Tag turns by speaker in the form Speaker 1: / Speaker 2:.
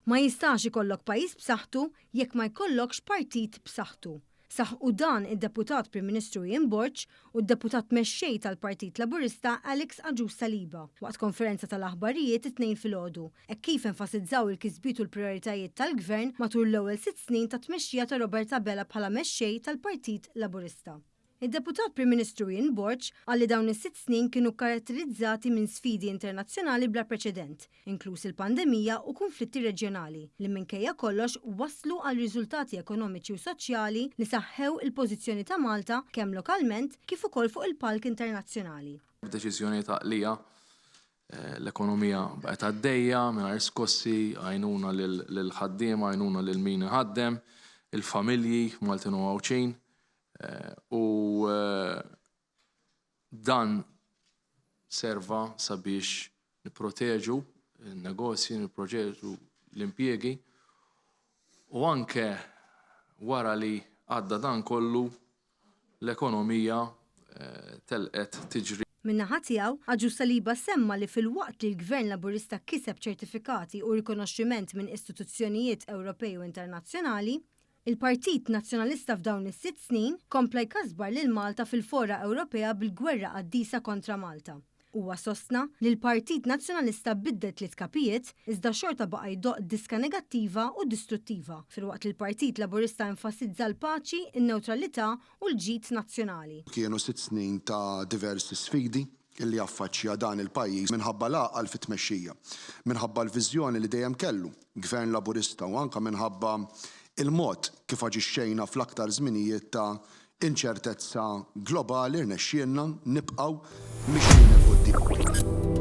Speaker 1: Ma jistax ikollok pajjiż b'saħħtu jekk ma jkollokx partit b'saħħtu. Saħqu dan id-Deputat Prim Ministru Ian Borg u d-Deputat Mexxej tal-Partit Laburista Alex Agius Saliba waqt konferenza tal-aħbarijiet it-Tnejn filgħodu hekk kif enfasizzaw il-kisbiet u l-prijoritajiet tal-Gvern matul l-ewwel sitt snin tat-tmexxija ta' Robert Abela bħala Mexxej tal-Partit Laburista. Id-Deputat Prim Ministru Ian Borg qal li dawn is-sitt snin kienu kkaratterizzati minn sfidi internazzjonali bla preċedent, inkluż il-pandemija u kunflitti reġjonali, li minkejja kollox wasslu għal riżultati ekonomiċi u soċjali li saħħew il-pożizzjoni ta' Malta kemm lokalment kif ukoll fuq il-palk internazzjonali.
Speaker 2: B'deċiżjonijiet għaqlija, l-ekonomija baqgħet għaddejja mingħajr skossi, għajnuna lill-ħaddiema, għajnuna lil min iħaddem, il-familji Maltin u Għawdxin. U dan serva sabiex nipproteġu n-negozji, nipproteġu l-impjiegi u anke wara li għadda dan kollu l-ekonomija telqet tiġri.
Speaker 1: Min-naħa tiegħu, Agius Saliba semma li filwaqt li l-Gvern Laburista kiseb ċertifikati u rikonoxximent minn istituzzjonijiet Ewropej u internazzjonali, Il-Partit Nazzjonalista f'dawn is-sitt snin kompla jkasbar lil Malta fil-fora Ewropea bil-gwerra qaddisa kontra Malta. Huwa sostna li l-Partit Nazzjonalista biddel tliet kapijiet iżda xorta baqa' jdoqq diska negattiva u distruttiva filwaqt li l-Partit Laburista enfasizza l-paċi, in-newtralità u l-ġid nazzjonali.
Speaker 3: Kienu sitt snin ta' diversi sfidi li affaċċja dan il-pajjiż minħabba l-għaqal fit-tmexxija, minħabba l-viżjoni li dejjem kellu Gvern Laburista u anke minħabba l-mod kif aġixxejna fl-aktar żminijiet ta' inċertezza globali rnexxielna nibqgħu mixjin 'il quddiem.